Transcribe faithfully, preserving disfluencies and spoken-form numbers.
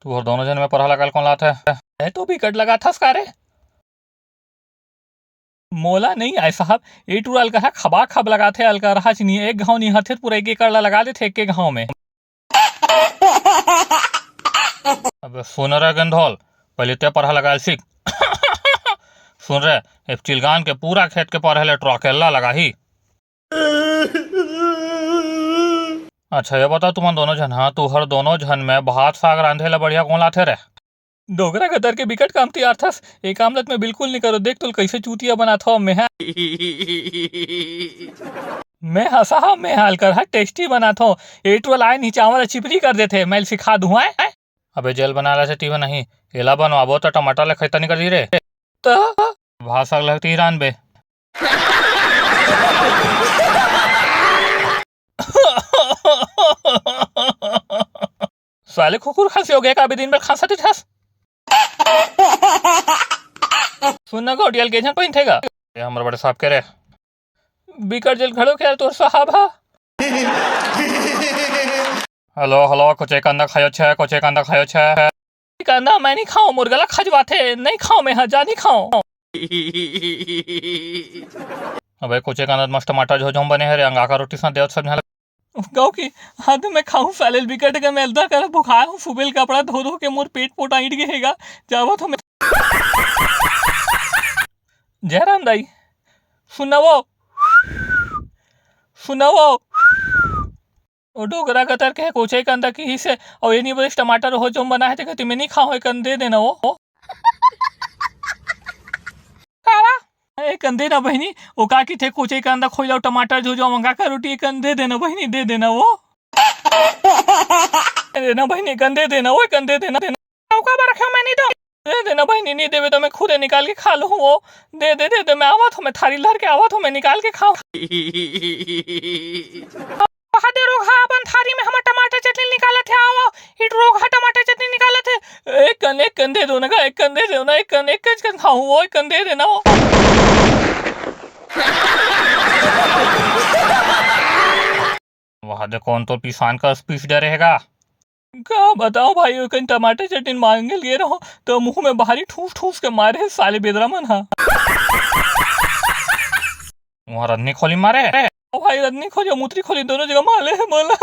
तुहर दोनों झन में परहा लगाल कोन लाथे? ए तो बिकट लगाथस का रे? मोला नइ आय साहब, ए टूरा अलकरहा खबा खब लगाथे, अलकरहा च नहीं, एक घाव निहरथे त पूरा एक एकड़ ला लगा देथे एक घाव में। अबे सुन रे गंधौल, पहले ते परहा लगाल सीख। सुन रे, ए चिलगान के पूरा खेत के परहा ले ट्रकेल्ला लगाही। अच्छा ये बता तुमन दोनों झन, हाँ तुहर दोनों झन में भात साग रांधे ला बढ़िया कोन लाथे रे? डोकरा गतर के बिकट काम तियारथस, ए काम ल त मैं बिल्कुल नइ करो। देख तोल कइसे चूतिया बनाथव मेंहा। मेंहा साहब, मेंहा अलकरहा टेस्टी बनाथव। ए टूरा ल आय नहीं, चावल ल चिपरी कर देथे, मैं ल सिखा दुहूं आय। अबे जेल बना ला से टीवी नहीं, एला बनवाबो त टमाटर ले खैता नहीं कर दी रे। त भाषा लगती रान बे। साले कुकुर खांसी हो गया का? अभी दिन भर खांसा थे। सुन ना गोटियाल के झन पहिनथे गा। ये हमर बड़े साहब के रे। बिकट जेल घड़ो के यार तोर साहब हा। हेलो हेलो, कुचे कांदा खायो छे, कुचे कांदा खायो छे। कांदा मैं नहीं खाऊं, मोर गला खजवाथे, नहीं खाऊं मैं, हाँ जा नहीं खाऊं। अबे कुचे कांदा मस्त टमाटर झोझोम बने हे रे, अंगा का रोटी साथ देवत सब झन। गाँव की हाथ में खाऊं साले बिकट के, मैं अलदा कर भुखाया हूँ, सुबेल कपड़ा धो धो के मोर पेट पोटा ईट गए हेगा। जावत हूँ मैं। जयराम दाई, सुनवो, सुनवो। ओ डोकरा गतर के कुचे कांदा किहिसे, अउ एनी बस टमाटर हो जोम बना हे, ते कहती मैं नहीं खाऊं, ए कन दे देना वो। काला? ए कन दे ना बहिनी, ओ का किथे कुचे कांदा खोइला टमाटर झोझोम अंगा का रोटी, ए कन दे देना बहिनी, दे देना वो। दे देना बहिनी, ए कन दे देना वो, ए कन दे देना, देना। अउ का बर रखे हो, मैं नहीं दो। दे देना बहिनी, नहीं देवे तो मैं खुदे निकाल के खा लूं वो। दे दे, दे दे, मैं आवत हूँ, मैं थारी धर के आवत हूँ, मैं निकाल के खाऊं। वहाँ दे रोगहा, अपन थारी में हमर टमाटर चटनी निकालत हे, आवा। इट रोगहा टमाटर चटनी निकालत हे। एक कन, एक कन दे दो ना, एक कन दे दो ना, एक कन, एक कन, कन खाऊं वो, एक कन दे देना वो। वहाँ दे कौन तो पिसान का स्पीच दे रहेगा। का बताओ भाई, ओ कन टमाटर चटनी मांगे ल गे रहो, तो मुंह में भारी ठूस ठूस के मारे हे साले बेदरा मन हा। वहाँ रन्नी खोली मारे। ओ भाई, रन्नी खोली अउ मुतरी खोली दोनों जगह मारे हे मोला।